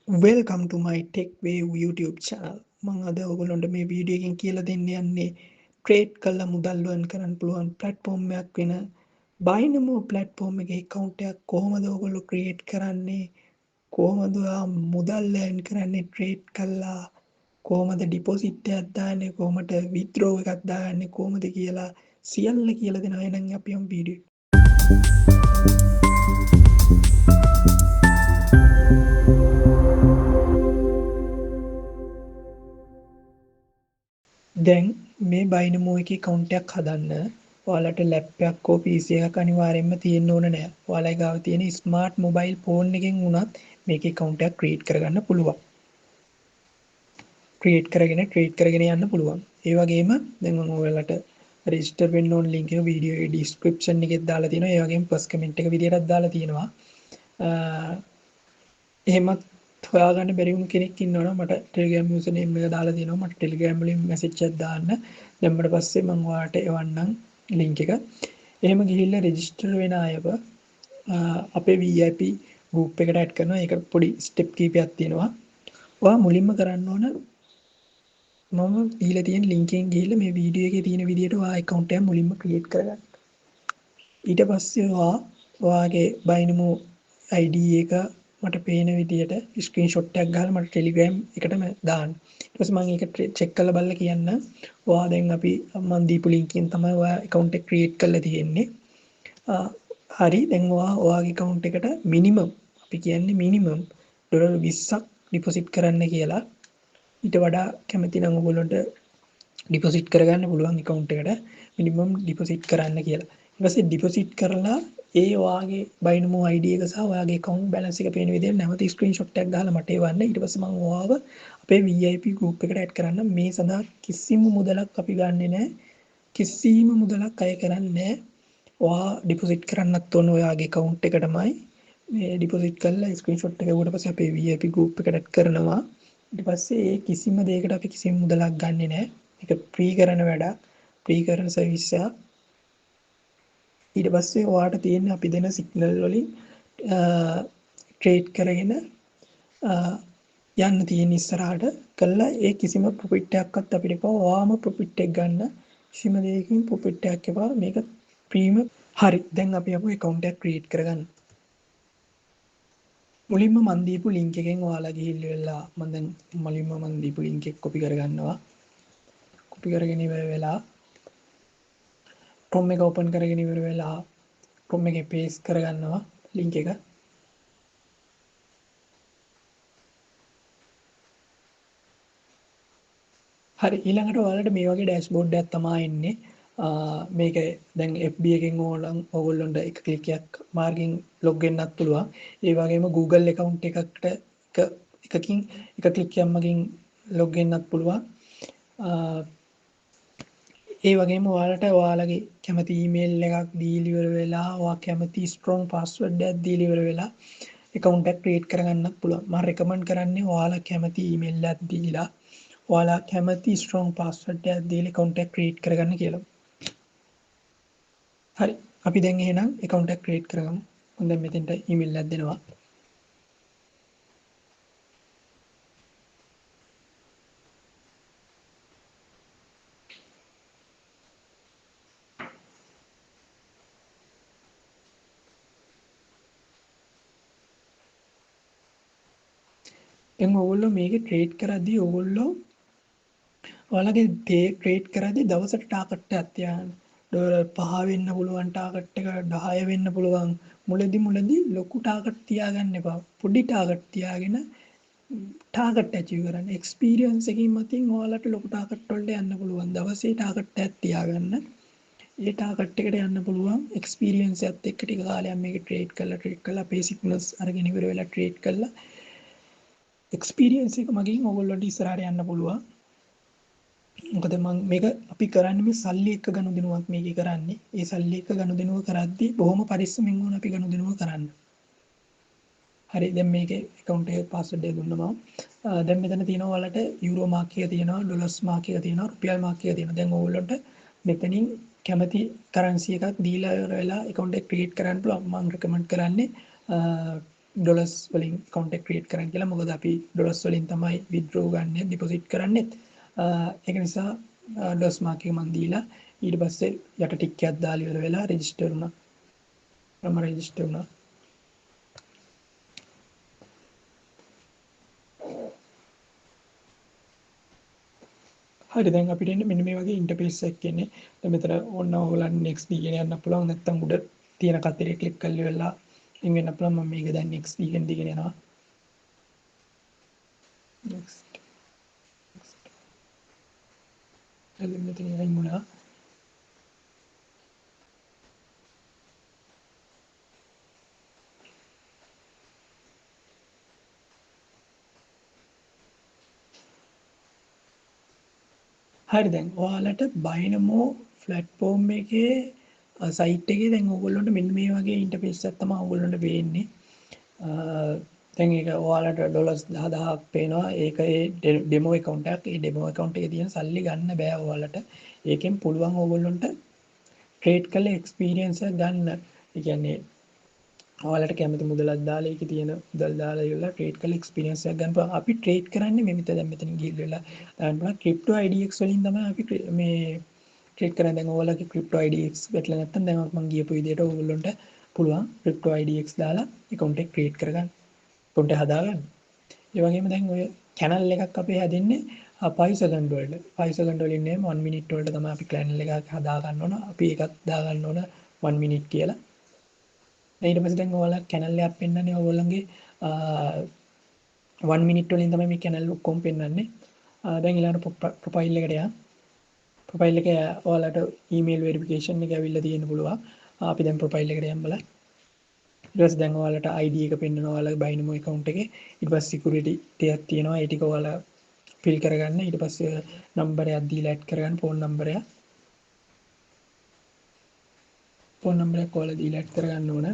Welcome to my Tech Wave YouTube channel. මං අද ඔයගොල්ලන්ට මේ වීඩියෝ එකෙන් කියලා දෙන්න යන්නේ ට්‍රේඩ් කරලා මුදල් earn කරන්න පුළුවන් ප්ලැට්ෆෝම් එකක් වෙන Binomo platform එකේ account එකක් කොහොමද ඔයගොල්ලෝ ක්‍රියේට් කරන්නේ, කොහොමද ඔයා මුදල් earn කරන්නේ ට්‍රේඩ් කරලා, කොහොමද ඩිපොසිට් එකක් දාන්නේ, කොහොමද විත්ඩ්‍රෝ එකක් දාගන්නේ කොහොමද කියලා සියල්ල කියලා දෙනවා. එහෙනම් අපි යමු වීඩියෝ. දැන් මේ Binomo එකේ account එකක් හදන්න ඔයාලට ලැප් එකක් හෝ PC එකක් අනිවාර්යයෙන්ම තියෙන්න ඕන නෑ. ඔයාලගේ ගාව තියෙන ස්මාර්ට් මොබයිල් ෆෝන් එකෙන් වුණත් මේකේ account එකක් ක්‍රියේට් කරගන්න පුළුවන්. ක්‍රියේට් කරගෙන ට්‍රේඩ් කරගෙන යන්න පුළුවන්. ඒ වගේම දැන් මම ඔයාලට රෙජිස්ටර් වෙන්න ඕන ලින්ක් එක වීඩියෝ එකේ ඩිස්ක්‍රිප්ෂන් එකෙත් දාලා තියෙනවා. ඒ වගේම ෆස්ට් කමෙන්ට් එක විදියටත් දාලා තියෙනවා. එහෙමත් හොයාගන්න බැරි වුණු කෙනෙක් ඉන්නවනම් මට Telegram user name එක දාලා තියෙනවා. මට Telegram වලින් මැසේජ් එකක් දාන්න. දැම්මට පස්සේ මම ඔයාලට එවන්නම් ලින්ක් එක. එහෙම ගිහිල්ලා රෙජිස්ටර් වෙන අයව අපේ VIP group එකට ඇඩ් කරනවා. ඒක පොඩි ස්ටෙප් කීපයක් තියෙනවා. ඔයා මුලින්ම කරන්න ඕන මම දීලා තියෙන ලින්ක් එකෙන් ගිහිල්ලා මේ වීඩියෝ එකේ තියෙන විදිහට ඔයා ඇකවුන්ට් එක මුලින්ම ක්‍රියේට් කරගන්න. ඊට පස්සේ ඔයා ඔයාගේ Binomo ID එක මට පේන විදියට ස්ක්‍රීන්ෂොට් එකක් ගහලා මට Telegram එකටම දාන්න. ඊට පස්සේ මම ඒක චෙක් කරලා බලලා කියන්න. ඔයා දැන් අපි මම දීපු ලින්ක් එකෙන් තමයි ඔයා ඇකවුන්ට් එක ක්‍රියේට් කරලා තියෙන්නේ. හරි, දැන් ඔයා ඔයාගේ ඇකවුන්ට් එකට මිනිමම්, අපි කියන්නේ මිනිමම් ඩොලර් 20ක් ඩිපොසිට් කරන්න කියලා. ඊට වඩා කැමති නම් ඔයගොල්ලන්ට ඩිපොසිට් කරගන්න පුළුවන් ඇකවුන්ට් එකට මිනිමම් ඩිපොසිට් කරන්න කියලා. ඊට පස්සේ ඩිපොසිට් කරලා ඒ ඔයාගේ Binomo ID එක සහ ඔයාගේ ඇකවුන්ට් බැලන්ස් එක පේන විදිහට නැවත ස්ක්‍රීන්ෂොට් එකක් ගහලා මට එවන්න. ඊට පස්සේ මම ඔයාව අපේ VIP group එකට ඇඩ් කරන්න. මේ සඳහා කිසිම මුදලක් අපි ගන්නෙ නෑ. කිසිම මුදලක් අය කරන්නේ නෑ. ඔයා ඩිපොසිට් කරන්නත් ඕන ඔයාගේ ඇකවුන්ට් එකටමයි. මේ ඩිපොසිට් කරලා ස්ක්‍රීන්ෂොට් එක එවුවට පස්සේ අපේ VIP group එකට ඇඩ් කරනවා. ඊට පස්සේ ඒ කිසිම දෙයකට අපි කිසිම මුදලක් ගන්නෙ නෑ. මේක ෆ්‍රී කරන වැඩක්, ෆ්‍රී කරන සර්විස් එකක්. ඊට පස්සේ ඔයාට තියෙන අපි දෙන සිග්නල් වලින් ට්‍රේඩ් කරගෙන යන්න තියෙන ඉස්සරහට කළා. ඒ කිසිම ප්‍රොෆිට් එකක්වත් අපිට එපා. ඔයාම ප්‍රොෆිට් එක ගන්න. කිසිම දෙයකින් ප්‍රොෆිට් එකක් එපා. මේක ෆ්‍රීම. හරි, දැන් අපි අපේ ඇකවුන්ට් එකක් ක්‍රියේට් කරගන්න. මුලින්ම මන් දීපු ලින්ක් එකෙන් ඔයාලා ගිහිල්ලා මම දැන් මුලින්ම මන් දීපු ලින්ක් එක කොපි කරගන්නවා. කොපි කරගෙන ඉවර වෙලා Chrome එක ඕපන් කරගෙන ඉවර වෙලා Chrome එකේ පේස්ට් කරගන්නවා ලින්ක් එක. හරි, ඊළඟට ඔයාලට මේ වගේ ඩෑෂ්බෝඩ් එකක් තමයි එන්නේ. මේක දැන් FB එකෙන් ඕනනම් ඔයගොල්ලන්ට එක ක්ලික් එකක් මාර්ගෙන් ලොග් වෙන්නත් පුළුවන්. ඒ වගේම Google account එකකට එකකින් එක ක්ලික් එකක් මගින් ලොග් වෙන්නත් පුළුවන්. ඒ වගේම ඔයාලට ඔයාලගේ කැමති ඊමේල් එකක් දීලා ඉවර වෙලා ඔයා කැමති ස්ට්‍රෝං පාස්වර්ඩ් එකක් දීලා ඉවර වෙලා ඇකවුන්ට් එකක් ක්‍රියේට් කරගන්නත් පුළුවන්. මම රෙකමන්ඩ් කරන්නේ ඔයාලා කැමති ඊමේල් එකක් දීලා ඔයාලා කැමති ස්ට්‍රෝං පාස්වර්ඩ් එකක් දීලා ඇකවුන්ට් එකක් ක්‍රියේට් කරගන්න කියලා. හරි, අපි දැන් එහෙනම් ඇකවුන්ට් එකක් ක්‍රියේට් කරගමු. මම දැන් මෙතෙන්ට ඊමේල් එකක් දෙනවා. දැන් ඔයගොල්ලෝ මේකේ ට්‍රේඩ් කරද්දී ඔයගොල්ලෝ ඔයාලගේ ට්‍රේඩ් කරද්දී දවසට ටාගට් එකක් තියාගන්න. ඩොලර් 5 වෙන්න පුළුවන් ටාගට් එක, 10 වෙන්න පුළුවන්. මුලදි ලොකු ටාගට් තියාගන්න එපා. පොඩි ටාගට් තියාගෙන ටාගට් ඇචීව් කරන්න. එක්ස්පීරියන්ස් එකකින් මතින් ඔයාලට ලොකු ටාගට් වලට යන්න පුළුවන්. දවසේ ටාගට් එකක් තියාගන්න. ඒ ටාගට් එකට යන්න පුළුවන්. එක්ස්පීරියන්ස් එකත් එක්ක ටික කාලයක් මේක ට්‍රේඩ් කරලා ට්‍රේඩ් කරලා අපේ සිග්නල්ස් අරගෙන ඉවර වෙලා ට්‍රේඩ් කරලා එක්ස්පීරියන්ස් එක මගින් ඔයගොල්ලන්ට ඉස්සරහට යන්න පුළුවන්. මොකද මං මේක අපි කරන්නේ මේ සල්ලි එක්ක ගනුදෙනුවක් මේකේ කරන්නේ. ඒ සල්ලි එක්ක ගනුදෙනුව කරද්දී බොහොම පරිස්සමෙන් ඕන අපි ගනුදෙනුව කරන්න. හරි, දැන් මේකේ ඇකවුන්ට් එකේ පාස්වර්ඩ් එක දුන්නා මම. දැන් මෙතන තියෙනවා ඔයාලට යුරෝ මාක් එක තියෙනවා, ඩොලර්ස් මාක් එක තියෙනවා, රුපියල් මාක් එක තියෙනවා. දැන් ඔයගොල්ලන්ට මෙතනින් කැමති කරන්සි එකක් දීලා ඉවර වෙලා ඇකවුන්ට් එක ක්‍රියේට් කරන්න පුළුවන්. මං රෙකමන්ඩ් කරන්නේ ඩොලර්ස් වලින් ඇකවුන්ට් එක ක්‍රියේට් කරන්න කියලා. මොකද අපි ඩොලර්ස් වලින් තමයි විත්ඩ්‍රෝ ගන්නෙ, ඩිපොසිට් කරන්නෙත්. ඒක නිසා ඩොලර්ස් මාක් එක මං දීලා ඊට පස්සේ යට ටික් එකක් දාලා ඉවර වෙලා රෙජිස්ටර් වුණා. මම රෙජිස්ටර් වුණා. හරි, දැන් අපිට එන්නේ මෙන්න මේ වගේ ඉන්ටර්ෆේස් එකක් එන්නේ. දැන් මෙතන ඕන ඔයගොල්ලන් next දීගෙන යන්න පුළුවන්. නැත්නම් උඩ තියෙන කතරේ ක්ලික් කරලා ඉවරලා ඉන් වෙන්න පුළුවන්. මම මේක දැන් next දීගෙන දීගෙන යනවා. Next next. දැන් මෙතන අයින් වුණා. හරි, දැන් ඔයාලට බයිනමෝ ප්ලැට්ෆෝම් එකේ සයිට් එකේ දැන් ඕගොල්ලන්ට මෙන්න මේ වගේ ඉන්ටර්ෆේස් එකක් තමයි ඕගොල්ලන්ට පේන්නේ. දැන් ඒක ඔයාලට ඩොලර්ස් 10000ක් පේනවා. ඒක ඒ ඩෙමෝ ඇකවුන්ට් එකක්. ඒ ඩෙමෝ ඇකවුන්ට් එකේ තියෙන සල්ලි ගන්න බෑ ඔයාලට. ඒකෙන් පුළුවන් ඕගොල්ලන්ට ට්‍රේඩ් කරලා එක්ස්පීරියන්ස් එකක් ගන්න. ඒ කියන්නේ ඔයාලට කැමති මුදලක් දාලා ඒකේ තියෙන මුදල් දාලා ඉවරලා ට්‍රේඩ් කරලා එක්ස්පීරියන්ස් එකක් ගන්න පුළුවන්. අපි ට්‍රේඩ් කරන්නේ මේ මෙතන දැන් මෙතන ගිහිල්ලා දාන්න පුළුවන් ක්‍රිප්ටෝ IDX වලින් තමයි අපි මේ ට්‍රේඩ් කරන්නේ. දැන් ඔයාලගේ ක්‍රිප්ටෝ IDX වැටලා නැත්නම් දැන් මම ගියපු විදියට ඕගොල්ලන්ට පුළුවන් ක්‍රිප්ටෝ IDX දාලා ඇකවුන්ට් එක ක්‍රියේට් කරගන්න. ඇකවුන්ට් එක හදාගන්න. ඒ වගේම දැන් ඔය කැනල් එකක් අපි හැදෙන්නේ 5 සෙකන්ඩ් වලට. 5 සෙකන්ඩ් වලින් නෙමෙයි 1 මිනිට් වලට තමයි අපි කැනල් එකක් හදාගන්න ඕන. අපි ඒකත් දාගන්න ඕන 1 මිනිට් කියලා. ඊට පස්සේ දැන් ඔයාලා කැනල් එකක් පෙන්නන්නේ ඔයගොල්ලන්ගේ 1 මිනිට් වලින් තමයි මේ කැනල් ඔක්කොම පෙන්නන්නේ. දැන් ඊළඟට ප්‍රොෆයිල් එකට යන්න. ප්‍රොෆයිල් එක ඔයාලට ඊමේල් වෙරිෆිකේෂන් එක ඇවිල්ලා තියෙන්න පුළුවන්. අපි දැන් ප්‍රොෆයිල් එකට යන්න බලන්න. ඊට පස්සේ දැන් ඔයාලට ID එක පෙන්නනවා ඔයාලගේ බයිනමෝ ඇකවුන්ට් එකේ. ඊට පස්සේ සිකියුරිටි ටිකක් තියෙනවා. ඒ ටික ඔයාලා ෆිල් කරගන්න. ඊට පස්සේ නම්බරයක් දීලා ඇඩ් කරගන්න, ෆෝන් නම්බරයක්. ෆෝන් නම්බරයක් ඔයාලා දීලා ඇඩ් කරගන්න ඕන.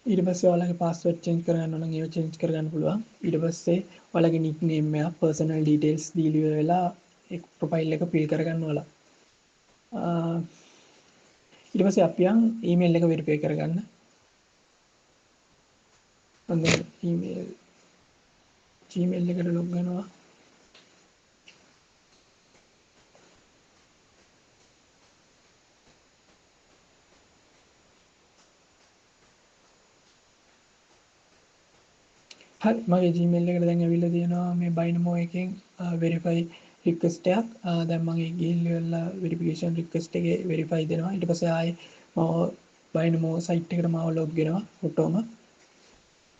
ඊට පස්සේ ඔයාලගේ පාස්වර්ඩ් චේන්ජ් කරගන්න ඕන නම් ඒව චේන්ජ් කරගන්න පුළුවන්. ඊට පස්සේ ඔයාලගේ නික්නේම් එක, පර්සනල් ඩීටේල්ස් දීලා ඉවර වෙලා ඒ ප්‍රොෆයිල් එක ෆිල් කරගන්න ඔයාලා. ඊට පස්සේ අපි යන් ඊමේල් එක වෙරිෆයි කරගන්න. මම දැන් ඊමේල් Gmail එකට ලොග් වෙනවා. හරි, මගේ Gmail එකට දැන් ඇවිල්ලා තියෙනවා මේ බයිනමෝ එකෙන් වෙරිෆයි රික්වෙස්ට් එකක්. දැන් මම ඒ ගිහිල්ලා වෙලා වෙරිෆිකේෂන් රික්වෙස්ට් එකේ වෙරිෆයි දෙනවා. ඊට පස්සේ ආයේ මම බයිනමෝ සයිට් එකට මාව ලොග් වෙනවා ඔටෝම.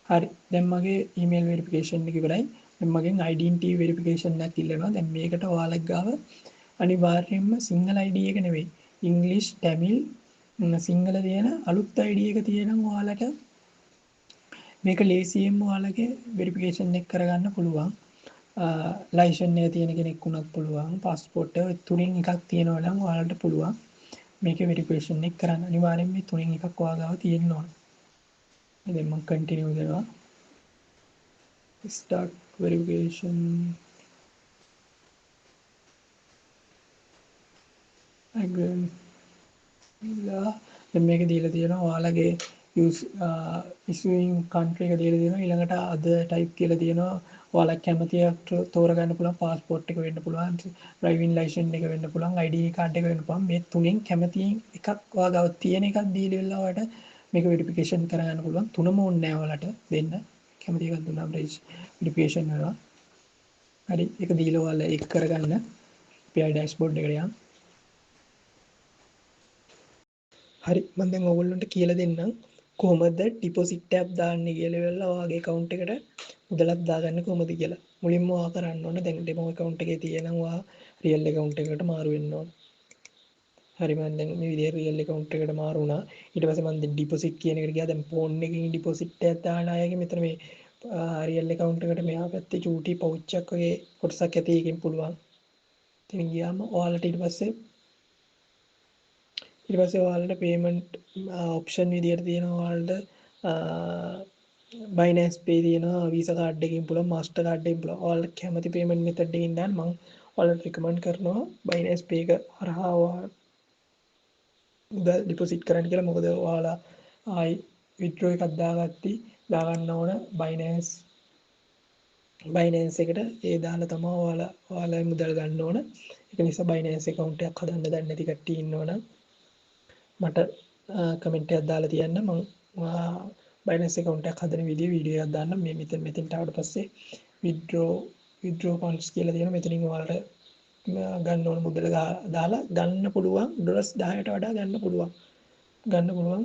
හරි, දැන් මගේ ඊමේල් වෙරිෆිකේෂන් එක ඉවරයි. දැන් මගෙන් ඩෙන්ටිටි වෙරිෆිකේෂන් එකක් ඉල්ලනවා. දැන් මේකට ඔයාලා ගාව අනිවාර්යයෙන්ම සිංහල ID එක නෙවෙයි, ඉංග්‍රීසි, ටැමිල්, සිංහල තියෙන අලුත් ID එක තියෙනම් ඔයාලට මේක ලේසියෙන්ම ඔයාලගේ වෙරිෆිකේෂන් එක කරගන්න පුළුවන්. ලයිසන් එක තියෙන කෙනෙක් වුණත් පුළුවන්, පාස්පෝට් එක තුනෙන් එකක් තියෙනවා නම් ඔයාලට පුළුවන් මේකේ වෙරිෆිකේෂන් එක කරන්න. අනිවාර්යෙන්ම මේ තුනෙන් එකක් ඔයා ගාව තියෙන්න ඕන. දැන් මම කන්ටිනියු දෙනවා. Start verification. Agree. දැන් මේක දීලා තියෙනවා ඔයාලගේ issuing country එක දීලා තියෙනවා. ඊළඟට other type කියලා තියෙනවා. ඔයාලා කැමති එකක් තෝරගන්න පුළුවන්. පාස්පෝට් එක වෙන්න පුළුවන්, ඩ්‍රයිවිං ලයිසන් එක වෙන්න පුළුවන්, ID card එක වෙන්න පුළුවන්. මේ තුනෙන් කැමති එකක් ඔයා ගාව තියෙන එකක් දීලා ඉවරලා ඔයාලට මේක වෙරිෆිකේෂන් කරගන්න පුළුවන්. තුනම ඕනේ නෑ ඔයාලට දෙන්න. කැමති එකක් දුන්නාම වෙරිෆිකේෂන් වෙනවා. හරි, ඒක දීලා ඔයාලා ඒක කරගන්න. අපි ආයි ඩෑෂ්බෝඩ් එකට යමු. හරි, මම දැන් ඔයගොල්ලන්ට කියලා දෙන්නම් කොහොමද ඩිපොසිට් එකක් දාන්නේ කියලා ඉවරලා ඔයාගේ ඇකවුන්ට් එකට මුදලක් දාගන්න කොහොමද කියලා. මුලින්ම ඔයා කරන්න ඕන දැන් ඩෙමෝ ඇකවුන්ට් එකේ තියෙනම් ඔයා රියල් ඇකවුන්ට් එකකට මාරු වෙන්න ඕන. හරි, මම දැන් මේ විදිහට රියල් ඇකවුන්ට් එකට මාරු වුණා. ඊට පස්සේ මම දැන් ඩිපොසිට් කියන එකට ගියා. දැන් ෆෝන් එකකින් ඩිපොසිට් එකක් දාන අයගේ මෙතන මේ රියල් ඇකවුන්ට් එකට මෙහා පැත්තේ චූටි පවුච් එකක් වගේ කොටසක් ඇති, ඒකෙන් පුළුවන්. ඉතින් ගියාම ඔයාලට ඊට පස්සේ ඔයාලට පේමන්ට් ඔප්ෂන් විදියට තියෙනවා. ඔයාලට Binance Pay තියෙනවා, Visa card එකකින් පුළුවන්, Master card එකකින් පුළුවන්. ඔයාලට කැමති පේමන්ට් මෙතඩ් එකකින් දාන්න. මං ඔයාලට රෙකමන්ඩ් කරනවා Binance Pay එක හරහා ඔයා මුදල් ඩිපොසිට් කරන්න කියලා. මොකද ඔයාලා ආයි විත්ඩ්‍රෝ එකක් දාගත්ති දාගන්න ඕන Binance Binance එකට ඒ දාලා තමයි ඔයාලා ඔයාලා මුදල් ගන්න ඕන. ඒක නිසා Binance account එකක් හදන්න දන්නේ නැති කට්ටිය ඉන්නවනම් මට කමෙන්ට් එකක් දාලා තියන්න. මං Binance account එකක් හදන විදිය වීඩියෝ එකක් දාන්නම්. මේ මෙතන මෙතෙන්ට ආවට පස්සේ withdraw withdraw funds කියලා තියෙනවා. මෙතනින් ඔයාලට ගන්න ඕන මුදල දාලා ගන්න පුළුවන්. ඩොලර්ස් 10ට වඩා ගන්න පුළුවන්. ගන්න පුළුවන්.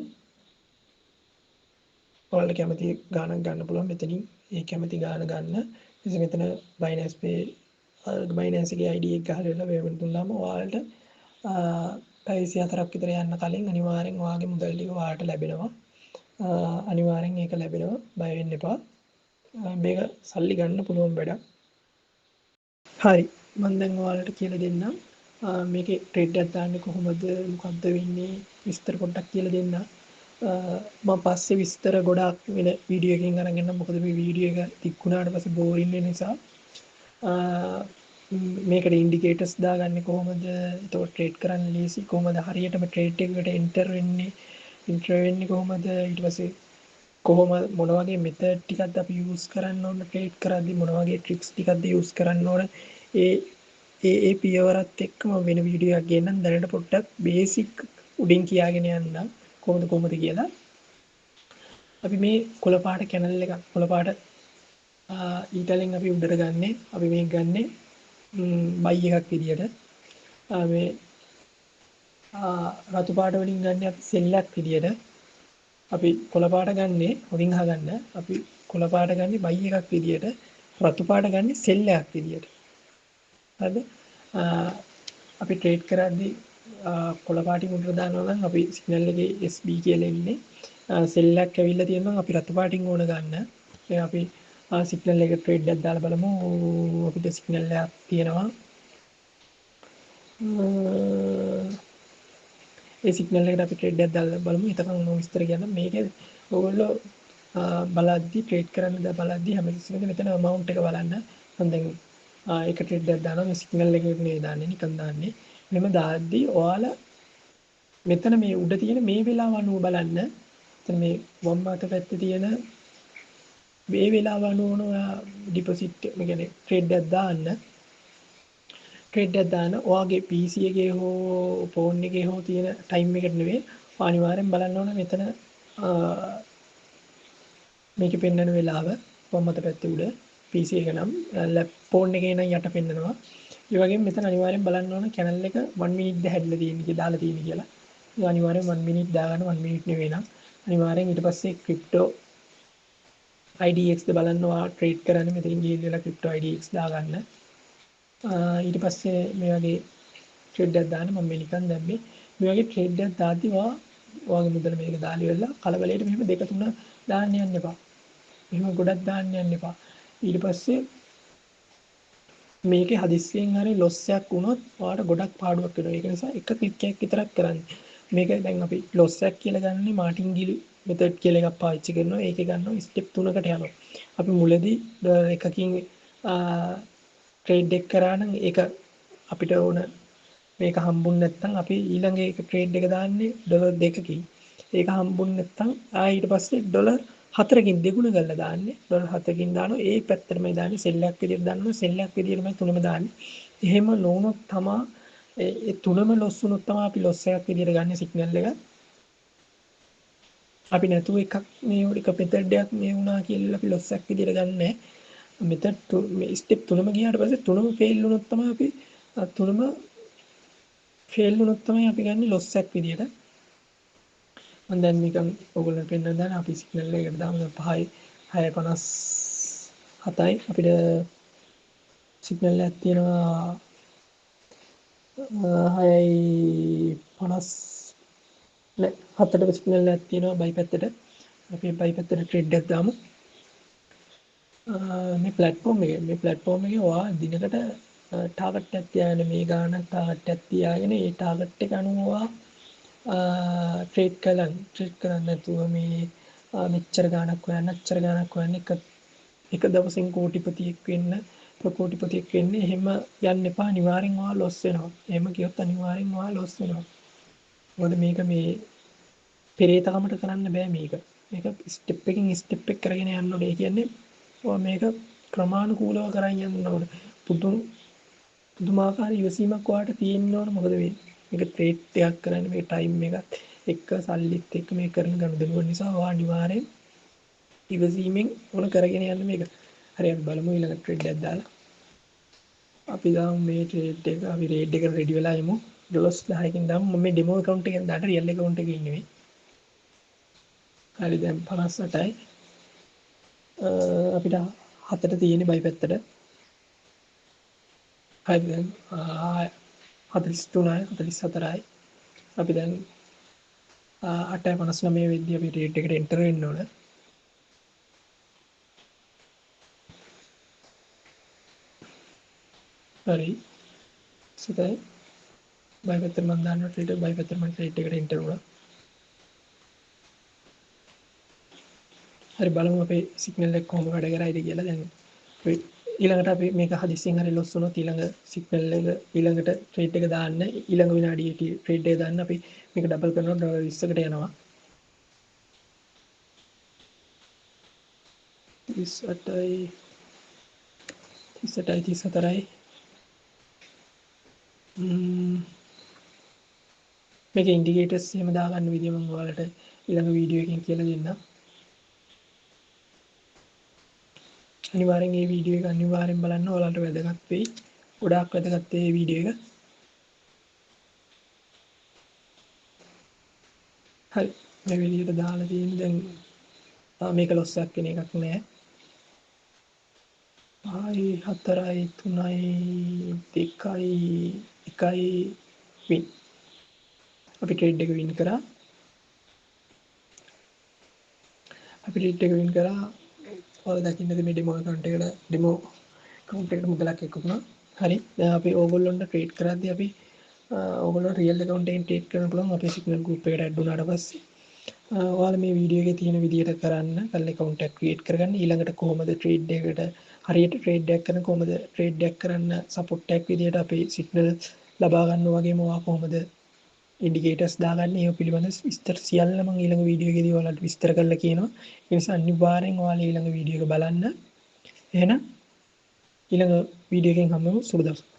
ඔයාලට කැමති ගාණක් ගන්න පුළුවන්. මෙතනින් ඒ කැමති ගාණ ගන්න. ඉතින් මෙතන Binance Pay Binance එකේ ID එක ගහලා ඉවරලා පේමන්ට් දුන්නාම ඔයාලට පැය 24ක් විතර යන්න කලින් අනිවාර්යෙන් ඔයාගේ මුදල් ටික ඔයාලට ලැබෙනවා. අනිවාර්යෙන් ඒක ලැබෙනවා. බය වෙන්න එපා. මේක සල්ලි ගන්න පුළුවන් වැඩක්. හරි. මම දැන් ඔයාලට කියලා දෙන්නම්. මේකේ ට්‍රේඩ් එකක් දාන්නේ කොහොමද, මොකද්ද වෙන්නේ විස්තර පොඩ්ඩක් කියලා දෙන්නම්. මම පස්සේ විස්තර ගොඩාක් වෙන වීඩියෝ එකකින් අරන් එන්නම්. මොකද මේ වීඩියෝ එක දික් වුණාට පස්සේ බෝරින් වෙන නිසා. මේකට ඉන්ඩිකේටර්ස් දාගන්නේ කොහොමද, එතකොට ට්‍රේඩ් කරන්න ලේසි කොහොමද, හරියටම ට්‍රේඩ් එකකට එන්ටර් වෙන්නේ කොහොමද, ඊට පස්සේ කොහොම මොන වගේ මෙතඩ් ටිකක්ද අපි යූස් කරන්න ඕන ට්‍රේඩ් කරද්දි, මොන වගේ ට්‍රික්ස් ටිකක්ද යූස් කරන්න ඕන, ඒ ඒ ඒ පියවරත් එක්ක මම වෙන වීඩියෝ එකක් ගේන්නම්. දැනට පොඩ්ඩක් බේසික් උඩින් කියාගෙන යන්නම් කොහොමද කොහොමද කියලා. අපි මේ කොළ පාට කැනල් එකක් කොළ පාට ඊටලෙන් අපි උඩට ගන්නෙ, අපි මේක ගන්නෙ බයි එකක් විදියට. මේ රතු පාට වලින් ගන්න අපි සෙල් එකක් විදියට. අපි කොළ පාට ගන්නෙ හොඳින් අහගන්න, අපි කොළ පාට ගන්නෙ බයි එකක් විදියට, රතු පාට ගන්නෙ සෙල් එකක් විදියට. හරිද? අපි ට්‍රේඩ් කරද්දී කොළ පාටින් උඩට දානවා නම් අපි සිග්නල් එකේ SB කියලා එන්නේ. සෙල් එකක් ඇවිල්ලා තියෙනවා නම් අපි රතු පාටින් ඕන ගන්න. ඒ අපි සිග්නල් එක ට්‍රේඩ් එකක් දාලා බලමු. අපිට සිග්නල් එකක් තියෙනවා. ඒ සිග්නල් එකට අපි ට්‍රේඩ් එකක් දාලා බලමු. එතකන් මම විස්තර කියන්නම්. මේකේ ඔයගොල්ලෝ බලද්දි ට්‍රේඩ් කරන්න බලද්දි හැමතිස්සෙම මෙතන amount එක බලන්න. මම දැන් එක ට්‍රේඩ් එකක් දානවා. මේ සිග්නල් එකකට නෙවෙයි දාන්නේ, නිකන් දාන්නේ. මෙහෙම දාද්දි ඔයාලා මෙතන මේ උඩ තියෙන මේ වෙලාව අනුව බලන්න. එතන මේ වම් අත පැත්තේ තියෙන මේ වෙලාව අනුව ඕන ඔයා ඩිපොසිට් මේ කියන්නේ ට්‍රේඩ් එකක් දාන්න. ට්‍රේඩ් එකක් දාන්න ඔයාගේ PC එකේ හෝ ෆෝන් එකේ හෝ තියෙන ටයිම් එකට නෙවෙයි. අනිවාර්යෙන් බලන්න ඕන මෙතන මේකේ පෙන්වන වෙලාව වම් අත පැත්තේ උඩ PC එක නම් ලැප් ෆෝන් එකේ නම් යට පෙන්නනවා. ඒ වගේම මෙතන අනිවාර්යෙන් බලන්න ඕන කැනල් එක 1 මිනිට් ද හැදලා තියෙන්නේ කියලා දාලා තියෙන්නේ කියලා. ඒ අනිවාර්යෙන් 1 මිනිට් දාගන්න, 1 මිනිට් නෙවෙයි නම් අනිවාර්යෙන්. ඊට පස්සේ ක්‍රිප්ටෝ IDX ද බලන්න ඔයා ට්‍රේඩ් කරන්නේ. මෙතනින් ගිහිල්ලා ක්‍රිප්ටෝ IDX දාගන්න. ඊට පස්සේ මේ වගේ ට්‍රේඩ් එකක් දාන්න. මම මේ නිකන් දැම්මේ. මේ වගේ ට්‍රේඩ් එකක් දාද්දි ඔයා ඔයාගේ මුදල මේක දාලා ඉවරලා කලබලයට මෙහෙම දෙක තුන දාන්න යන්න එපා. මෙහෙම ගොඩක් දාන්න යන්න එපා. ඊට පස්සේ මේකේ හදිස්සියෙන් හරි ලොස් එකක් වුණොත් ඔයාලට ගොඩක් පාඩුවක් වෙනවා. ඒක නිසා එක ක්ලික් එකක් විතරක් කරන්න. මේක දැන් අපි ලොස් එකක් කියලා ගන්නේ මාටින්ගිල් මෙතඩ් කියලා එකක් පාවිච්චි කරනවා. ඒකේ ගන්නවා ස්ටෙප් 3කට යනවා. අපි මුලදී ඩොලර් එකකින් ට්‍රේඩ් එක කරා නම් ඒක අපිට ඕන මේක හම්බුනේ නැත්නම් අපි ඊළඟ එක ට්‍රේඩ් එක දාන්නේ ඩොලර් 2කින්. ඒක හම්බුනේ නැත්නම් ආයෙ ඊට පස්සේ ඩොලර් 4කින් දෙගුණ කරලා දාන්නේ. ඩොලර් 7කින් දානවා. ඒ පැත්තටමයි දාන්නේ. සෙල් එකක් විදියට දානවා. සෙල් එකක් විදියටමයි තුනම දාන්නේ. එහෙම නොවුනොත් තමා ඒ තුනම ලොස් වුණොත් තමා අපි ලොස් එකක් විදියට ගන්න සිග්නල් එක. අපි නැතුව එකක් මේ එක මෙතඩ් එකක් මේ වුණා කියලා අපි ලොස් එකක් විදියට ගන්නෑ. මෙතඩ් මේ ස්ටෙප් තුනම ගියාට පස්සේ තුනම ෆේල් වුණොත් තමයි අපි තුනම ෆේල් වුණොත් තමයි අපි ගන්නේ ලොස් එකක් විදියට. මම දැන් නිකන් ඔයගොල්ලන්ට පෙන්නන්න දාන අපි සිග්නල් එකකට දාමු. 5යි 6:57යි අපිට සිග්නල් එකක් තියෙනවා 6:50 නෑ 7ට සිග්නල් එකක් තියෙනවා බයි පැත්තට. අපි බයි පැත්තට ට්‍රේඩ් එකක් දාමු. මේ ප්ලැට්ෆෝම් එකේ ඔයා දිනකට ටාගට් එකක් තියාගෙන මේ ගාන ටාගට් එකක් තියාගෙන ඒ ටාගට් එක අනුව ඔයා ට්‍රේඩ් කරන්න නැතුව මේ මෙච්චර ගාණක් හොයන්න අච්චර ගාණක් හොයන්න එක දවසින් කෝටිපතියෙක් වෙන්න ප්‍රකෝටිපතියෙක් වෙන්න එහෙම යන්න එපා. අනිවාර්යෙන් ඔයා ලොස් වෙනවා. එහෙම ගියොත් අනිවාර්යෙන් ඔයා ලොස් වෙනවා. මොකද මේක මේ පෙරේතකමට කරන්න බෑ මේක. මේක ස්ටෙප් එකකින් ස්ටෙප් එක කරගෙන යන්න ඕනේ. ඒ කියන්නේ ඔයා මේක ක්‍රමානුකූලව කරන් යන්න ඕනේ. පුදුමාකාර ඉවසීමක් ඔයාට තියෙන්න ඕන. මොකද මේ මේක ට්‍රේඩ් එකක් කරන්නේ මේ ටයිම් එකත් එක්ක සල්ලිත් එක්ක මේ කරන ගනුදෙනුව නිසා ඔයා අනිවාර්යෙන් ඉවසීමෙන් ඕන කරගෙන යන්න මේක. හරි අපි බලමු ඊළඟ ට්‍රේඩ් එකක් දාලා. අපි දාමු මේ ට්‍රේඩ් එක. අපි රේඩ් එකට රෙඩි වෙලා යමු. $10කින් දාමු. මම මේ ඩෙමෝ ඇකවුන්ට් එකෙන් දාන්න රියල් ඇකවුන්ට් එකේ ඉන්නේ මේ. හරි දැන් 58යි. අපිට 7ට තියෙන්නේ බයි පැත්තට. හරි දැන් 43යි 44යි. අපි දැන් 8:59 වෙද්දී අපි රේට් එකට එන්ටර් වෙන්න ඕන. හරි. සුදයි. බයි පැත්තට මම දානවා ට්‍රේඩ් එක. බයි පැත්තට මම ට්‍රේඩ් එකට එන්ටර් වුණා. හරි බලමු අපේ සිග්නල් එක කොහොම වැඩ කරයිද කියලා. දැන් අපි ඊළඟට අපි මේක හදිස්සියෙන් හරි ලොස් වුණොත් ඊළඟ සිග්නල් එක ඊළඟට ට්‍රේඩ් එක දාන්න ඊළඟ විනාඩියේ ට්‍රේඩ් එක දාන්න අපි මේක ඩබල් කරනවා $20කට යනවා. 38යි 38යි 34යි. මේක ඉන්ඩිකේටර්ස් එහෙම දාගන්න විදිය මම ඔයාලට ඊළඟ වීඩියෝ එකකින් කියලා දෙන්නම්. අනිවාර්යෙන් මේ වීඩියෝ එක අනිවාර්යෙන් බලන්න, ඔයාලට වැදගත් වෙයි. ගොඩාක් වැදගත් වෙයි මේ වීඩියෝ එක. හරි මේ විදියට දාලා තියෙන්නේ. දැන් මේක ලොස් එකක් වෙන එකක් නෑ. 5යි 4යි 3යි 2යි 1යි වින්. අපි ට්‍රේඩ් එක වින් කරා. අපි ට්‍රේඩ් එක වින් කරා. ඔයාලා දකින්නද මේ ඩෙමෝ ඇකවුන්ට් එකට ඩෙමෝ ඇකවුන්ට් එකට මුදලක් එක්ක වුණා. හරි දැන් අපි ඕගොල්ලොන්ට ට්‍රේඩ් කරද්දී අපි ඕගොල්ලෝ රියල් ඇකවුන්ට් එකෙන් ට්‍රේඩ් කරන්න පුළුවන් අපේ සිග්නල් ගෲප් එකට ඇඩ් වුණාට පස්සේ. ඔයාලා මේ වීඩියෝ එකේ තියෙන විදියට කරන්න, කරලා ඇකවුන්ට් එකක් ක්‍රියේට් කරගන්න. ඊළඟට කොහොමද ට්‍රේඩ් එකකට හරියට ට්‍රේඩ් එකක් කරන්න, කොහොමද ට්‍රේඩ් එකක් කරන්න සපෝට් එකක් විදියට අපේ සිග්නල් ලබා ගන්න වගේම ඔයා කොහොමද ඉන්ඩිකේටර්ස් දාගන්නේ, ඒව පිළිබඳ විස්තර සියල්ල මම ඊළඟ වීඩියෝ එකේදී ඔයාලට විස්තර කරලා කියනවා. ඒ නිසා අනිවාර්යෙන් ඔයාලා ඊළඟ වීඩියෝ එක බලන්න. එහෙනම් ඊළඟ වීඩියෝ එකෙන් හම්බෙමු. සුබ දවසක්.